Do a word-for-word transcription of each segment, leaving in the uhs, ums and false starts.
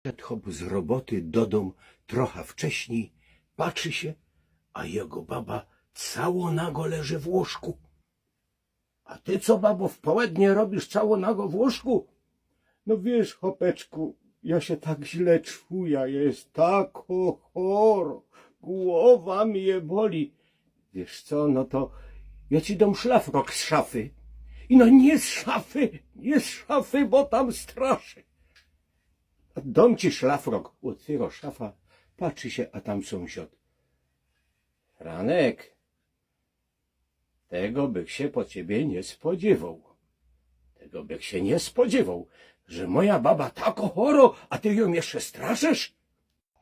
Prziszoł chop z roboty do dōm trocha wcześnij, patrzi sie, a jego baba cało nago leży w łōżku. „A ty co, babo, w połednie robisz cało nago w łōżku?” „No wiysz, chopeczku, jo sie tak źle czuja, jo je tako choro, gowa mie boli.” „Wiysz co, no to jo ci dōm szlafrok z szafy.” „I no niy z szafy, niy z szafy, bo tam straszy.” „A dōm ci szlafrok.” Ôtwiyro szafa, patrzi sie, a tam sōmsiod. „Franek, tego bych sie po ciebie niy spodziywoł. Tego bych sie niy spodziywoł, że moja baba tako choro, a ty jōm jeszcze straszysz?”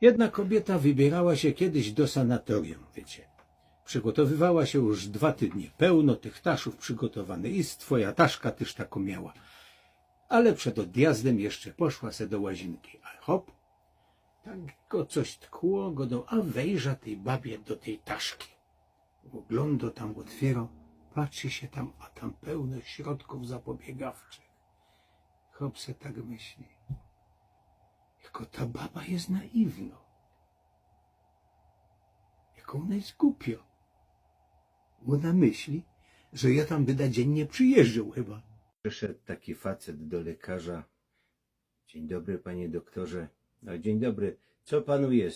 Jedna kobiyta wybiyrała sie kejś do sanatorium, wiycie. Przigotowywała sie już dwa tydnie. Pełno tych taszōw przigotowany i swoja taszka tyż tako miała. Ale przed ôdjazdyma jeszcze poszła se do łaziynkij. A chop, tak go coś tkło, godo: „A wejrza tyj babie do tyj taszki.” Ôglōndo tam, ôtwiyro, patrzi sie tam, a tam pełno środkōw zapobiegawczych. Chop se tak myśli: „Jako ta baba je naiwno. Jako ôna je gupio. Ôna myśli, że jo tam byda dziynnie przijyżdżoł chyba.” Prziszoł taki facet do lekarza. „Dziyń dobry, panie doktorze.” „A, dziyń dobry. Co panu je?”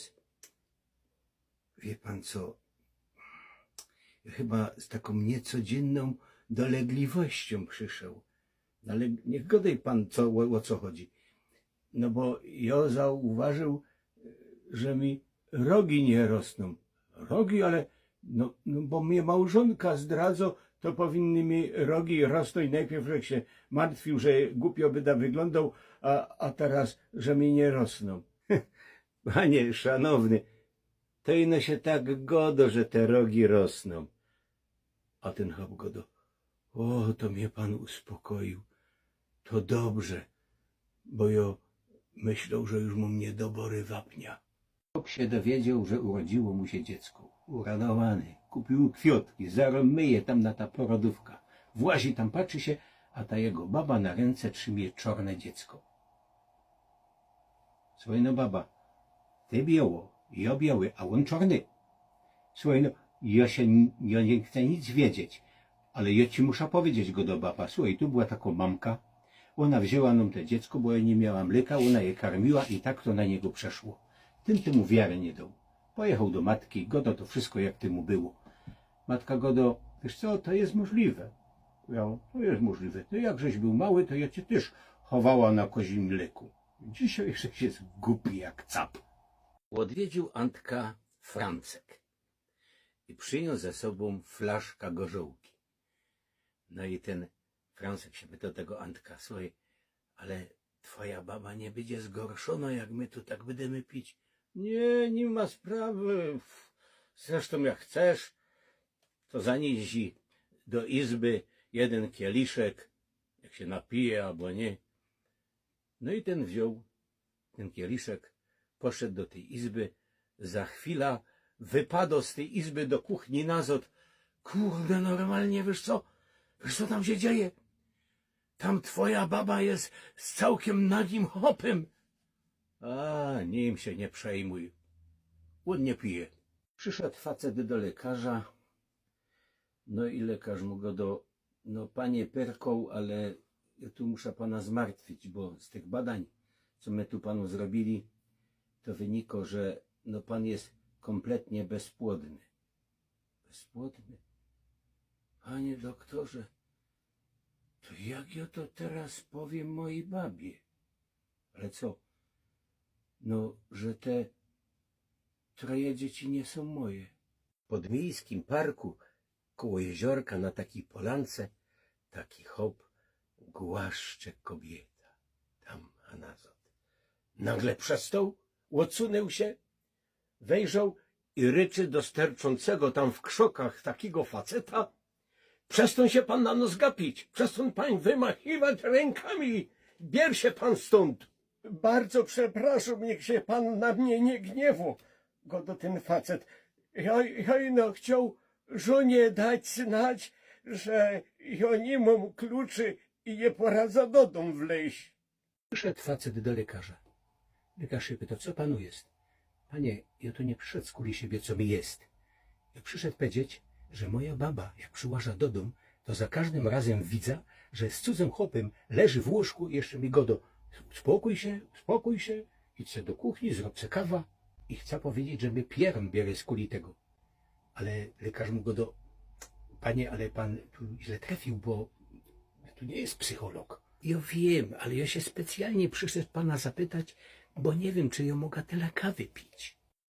„Wiy pan co? Chyba z takōm niycodziynną dolegliwościōm prziszoł.” „No ale niych godej pan, co, ô, ô co chodzi.” „No bo jo zauważōł, że mi rogi niy rosnōm.” „Rogi? Ale no, no bo mie małżōnka zdradzo, to powinny mi rogi rosnōńć. Nojprzōd żech sie martwił, że gupio byda wyglōndoł, a, a teroz, że mi niy rosnōm.” „Panie szanowny, to ino sie tak godo, że te rogi rosnōm.” A tyn chop godo: „Ô, to mie pan uspokoił. To dobrze, bo jo myśloł, że już mōm niydobory wapnia.” Chop sie dowiedzioł, że urodziło mu sie dziecko. Uradowany, kupiōł kwiotki, zarōm myje tam na ta porodōwka. Włazi tam, patrzi sie, a ta jego baba na rynce trzimie czorne dziecko. „Suchej no, baba, ty bioło, jo bioły, a ôn czorny. Suchej no, jo sie n-, jo niy chcã nic wiedzieć, ale jo ci musza powiedzieć”, godo baba. „Suchej, tu była tako mamka, ôna wziyna nōm te dziecko, bo jo niy miała mlyka, ôna je karmiła i tak to na niego przeszło.” Tyn tymu wiary niy doł. Pojechoł do matki, godo to wszystko, jak tymu było. Matka godo: „Wiysz co, to je możliwe.” „Jo, to je możliwe. To jak żeś bōł mały, to jo cie tyż chowała na kozim mlyku. Dzisiej żeś je gupi jak cap.” Ôdwiedziōł Antka Francek i prziniōs ze sobōm flaszka gorzołki. No i tyn Francek sie pytoł tego Antka: „Suchej, ale twoja baba niy bydzie zgorszōnŏ, jak my tu tak bydymy pić?” „Niy, niy ma sprawy. Zresztōm jak chcesz, to zaniyś do izby jedyn kieliszek, jak sie napije abo niy.” No i tyn wziōn tyn kieliszek, poszoł do tyj izby, za chwila wypadoł z tyj izby do kuchni nazŏd. „Kurde, normalnie, wiysz co? Wiysz, co tam sie dzieje? Tam twoja baba je z cołkym nagim chopym.” „A, nim sie niy przejmuj. Ôn niy pije.” Prziszoł facet do lekarza. No i lekarz mu godo: „No, panie Pyrkoł, ale jo tu musza pana zmartwić, bo z tych badań, co my tu panu zrobiyli, to wyniko, że, no, pan je kompletnie bezpłodny.” „Bezpłodny? Panie doktorze, to jak jo to teroz powiym mojij babie?” „Ale co?” „No, że te troje dzieci niy sōm moje.” W podmiejskim parku, koło jeziorka, na takij polance, taki chop głaszcze kobiyta. Tam a nazŏd. Nagle przestoł, ôdsunył sie, wejrzoł i ryczy do sterczōncego tam w krzokach takigo faceta: „Przestōń sie pan na nos gapić, przestōń pan wymachiwać rynkami, bier sie pan stōnd.” „Bardzo przeprŏszōm, niych sie pan na mie niy gniewoł”, godo tyn facet. „Jo, jo ino chcioł żōnie dać znać, że jo niy mōm kluczy i niy poradzã do dōm wlejś.” Prziszoł facet do lekarza. Lekarz sie pytoł: „Co panu jest?” „Panie, jŏ tu niy prziszedł skuli siebie, co mi jest. Jŏ prziszedł powiedzieć, że moja baba, jak prziłaża do dōm, to za kożdym razym widza, że z cudzym chopym leży w łōżku i jeszcze mi godo: spokōj sie, spokōj sie, idź se do kuchni, zrōb se kawa. I chca powiedzieć, że mie pierōn bierze skuli tego”. Ale lekarz mu godo: „Panie, ale pan tu źle trefiōł, bo tu niy jest psycholog”. „Jŏ wiym, ale jŏ sie specjalnie prziszedł pana zapytać, bo niy wiym, czy jŏ moga tela kawy pić”.